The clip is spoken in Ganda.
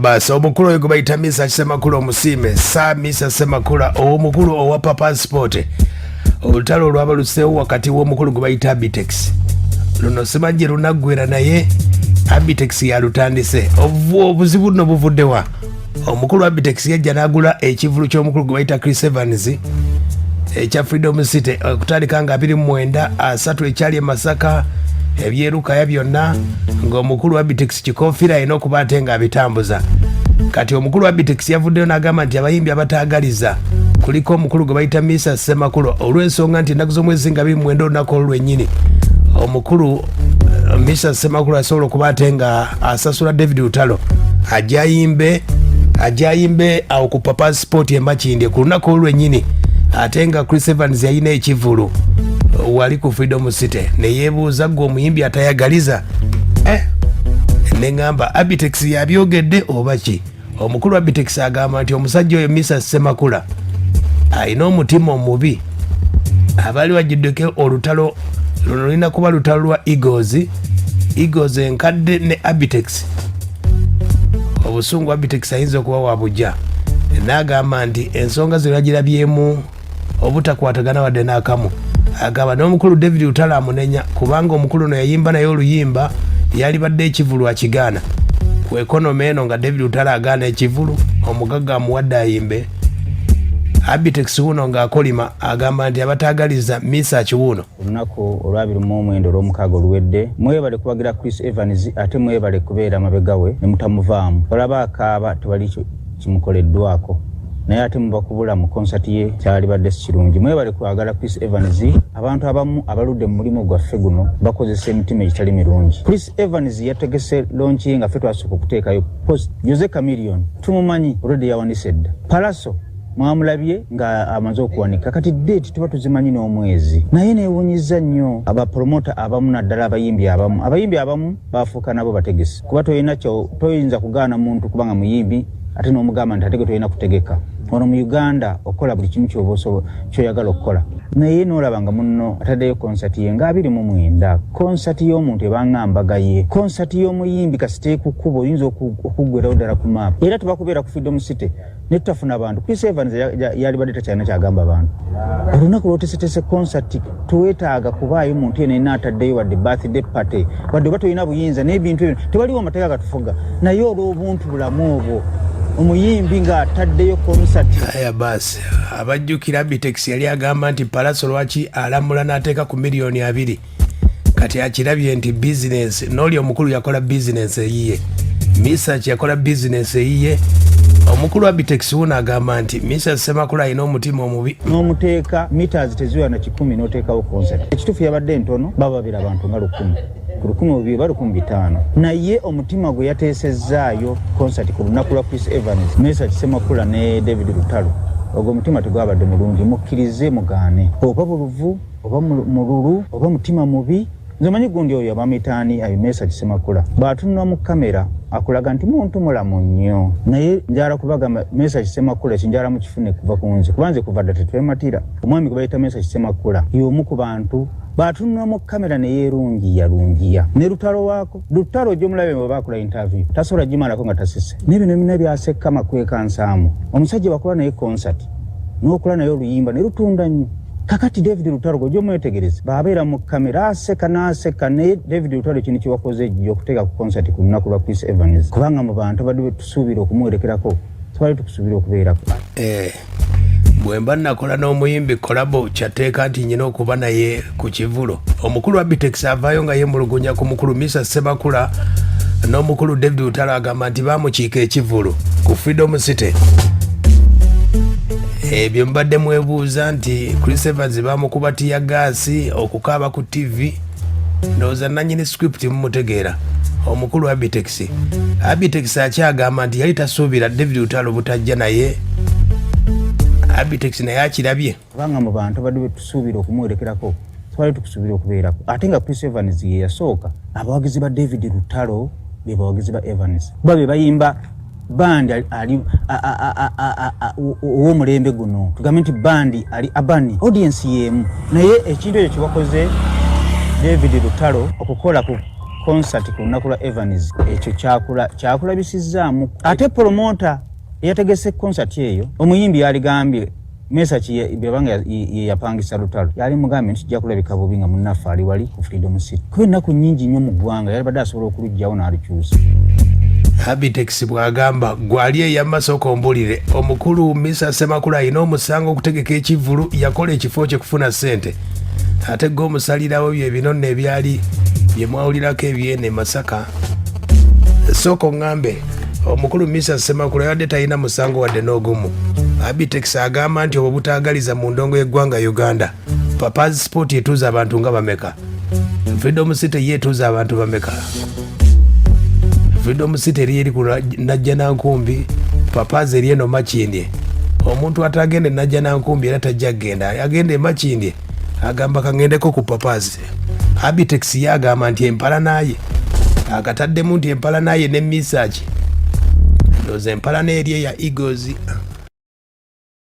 Basi omukulu oyo gwe bayita Misa Ssemakula, omusiime sa Misa Ssemakula, omukulu owa Passport. Olutalo olwabaluseewo wakati w'omukulu gwe bayita Abitex, luno simanyi lunaggwera, naye Abitex yalutandise. Obuzibu nno buvuddewa? Omukulu Abitex yajja n'agula ekivulu ky'omukulu gwe bayita Chris Evans ekya Freedom City okutandika nga 29 3 ekyali e Masaka, ebyerukaya byonna ng'omukulu Abitex kikofiira alina okuba ate ng'abitambuza. Kati omukulu Abitex yavuddeyo n'agamba nti abayimbi abataagaliza kuliko omukulu gwe bayita Misa Ssemakula, olw'ensonga nti ennaku z'omwezi nga 29, olunaku olwo lwennyini, omukulu Misa Ssemakula asobola okuba ate nga asasula David Lutalo ajayimbe awo ku Papa Sport e Makindye ku lunaku olwo lwennyini, ate nga Chris Evans yalina ekivulu wali ku Freedom City. Neyeebuuza, gwe omuyimbi atayagaliza, neŋŋamba Abitex yabyogedde oba ki? Omukulu Abitex agamba nti omusajja oyo Misa Ssemakula alina omutima omubi. Abaali bagiddeko, olutalo luno lulina kuba lutalo lwa egos, egos enkadde ne Abitex. Obusungu Abitex ayinza okuba wa bujja, n'agamba nti ensonga zino yagirabyemu obutakwatagana wadde n'akamu. Agamba n'omukulu David Lutalo amunenya kubanga omukulu ono yayimba naye oluyimba, yalibadde ekivulu akigaana. Ku economy eno nga David Lutalo agaana ekivulu, omugagga amuwadde ayimbe. Abitex wuno ng'akolima, agamba nti abataagaliza Misa kiwuuno. Olunaku olwa29 olwomukaaga oluwedde, mwebale kuwagira Chris Evans, ate mwebale kubeera mabega we ne mutamuvaamu. Olaba akaaba, tewali kimukoleddwako, naye ate muba kubula mu konsati ye kyalibadde si kirungi. Mwebale kwagala Chris Evans. Abantu abamu abaludde mu mulimu gwaffe guno bakozesa emitima egitali mirungi. Chris Evans yategese launch ye nga ffe twasooka okuteekayo post. Jose Chameleone tumumanyi, already yawanise dda. Palaso mwamulabye nga amaze okuwanika. Kati date tuba tuzimanyi n'omwezi, naye newunyiza nnyo abapromota abamu, naddala abayimbi abamu. Abayimbi abamu bafuuka nabo bategesi, kuba tolina toyinza kugaana muntu kubanga muyimbi, ate n'omugamba nti ate tolina kutegeka. Wano mu Uganda okukola buli kimu kyoba kyoyagala okukola, naye n'olaba nga munno ataddeyo konsati ye nga 29. Konsati y'omuntu ebanga mbaga ye. Konsati y'omuyimbi kasita ekukuba, oyinza okuggwerawo ddala ku maapu, era tubakubeera ku Freedom City ne tutafuna bantu. Chris Evans yalibadde takyalina kyagamba abantu. Olunaku lwotesetese concert tuwetaaga kubaayo muntu yena ena ataddeyo wadde birthday party, wadde oba tolina buyinza n'ebintu ebyo, tewaliwo amateeka gatufuga, naye olw'obuntu bulamu obwo, omuyimbi ng'ataddeyo concert. Aya basi, abajjukira Abitex yali agamba nti Palaso lwaki alamula n'ateeka ku miliyoni 20. Kati akirabye nti bizinesi n'oli omukulu yakola bizinesi eyiye, Misach yakola bizinesi eyiye. Omukulu Abitex wuno agamba nti Misa Ssemakula alina omutima omubi. N'omuteeka meters teziwera na 100 n'oteekawo concert. Ekituufu yabadde ntono, baba babira abantu nga 1000 ku 1200 oba 1500, naye omutima gwe yateesezzaayo concert ku lunaku lwa Chris Evans, Mesach Ssemakula ne David Lutalo, ogwo omutima tegwabadde mulungi. Mukkirize mugaane, oba buluvu oba mululu oba mutima mubi. Nze manyi gundi oyo abamitaani ayo. Mesach Ssemakula bw'atunula mu kamera akulaga nti muntu mulamu nnyo, naye njala kubagamba Mesach Ssemakula ekinjala mukifune kuva ku nze, kuba nze kuva dda tetwematira. Omwami gwe bayita Mesach Ssemakula y'omu ku bantu bw'atunula mu kamera ne yeerungiya lungiya. Ne Lutalo waako, Lutalo ojja omulabe bwe bakola interview, tasobola gimalako nga tasise. Naye bino bina byasekka makwekansaamu. Omusajja wakola naye concert n'okola naye oluyimba ne lutunda nnyo. Kakati David Lutalo gwe omwetegereza, bw'abeera mu kamera aseka n'aseka, naye David Lutalo ekintu kyewakoze ejjo okuteeka ku concert ku lunaku lwa Chris Evans, kubanga mu bantu badde tusuubira okumuwerekerako, twali tukusuubira okubeerako. Bwe mba nakola n'omuyimbi collabo, kyateeka nti nyina okuba naye ku kivulo. Omukulu Abitex avaayo nga yemulugunya ku mukulu Misa Ssemakula n'omukulu David Lutalo, agamba nti bamukiika ekivulu ku Freedom City. Ebyo mbadde mwebuuza nti Chris Evans bamukuba tear gas okukaaba ku TV, ndowooza nanyini script mumutegeera. Omukulu Abitex akyagamba nti yali tasuubira David Lutalo butajja, naye Abitex naye akirabye. Kubanga mu bantu badde tusuubira okumuwerekerako, twali tukusuubira okubeerako, ate nga Chris Evans ye yasooka. Abawagizi ba David Lutalo be bawagizi ba Evans, kuba be bayimba bandi ali ow'omulembe guno, tugambe nti bandi ali abani audience y'emu. Naye ekintu ekyo kyewakoze David Lutalo okukola ku Concert ku lunaku lwa Evans, ekyo kyakulabisizzaamu. Ate promota eyategese concert eyo, omuyimbi yaligambye Mesach bwebanga ye yapangisa Lutalo, yali mugambye nti kijja kulabika bubi nga munnaffe ali wali ku Freedom City, kuba ennaku nnyingi nnyo mu ggwanga, yalibadde asobola okuluggyawo n'alukyusa. Abitex bw'agamba gwali ey'amasooka ombulire, omukulu Misa Ssemakula alina omusango okutegeka ekivvulu, yakola ekifo kye kufuna ssente, ate gwe omusalirawo bye binonno ebyali bye mwawulirako ebyene e Masaka. Sooka oŋŋambe, omukulu Misa Ssemakula yabadde talina musango wadde n'ogumu. Abitex agamba nti obwo butaagaliza mu ndongo y'eggwanga Uganda. Papa's Sport etuuza abantu nga bameka? Freedom City ye etuuza abantu bameka? Freedom City eri eri ku Najjanankumbi, Papa's eri eno Makindye. Omuntu atagenda e Najjanankumbi era tajja kugenda, agenda e Makindye agamba kaŋŋendeko ku Papa's. Abitex ye agamba nti empalanaye akataddemu nti empalanaye ne Misaki, ndowooza empalana eri eya Eagles.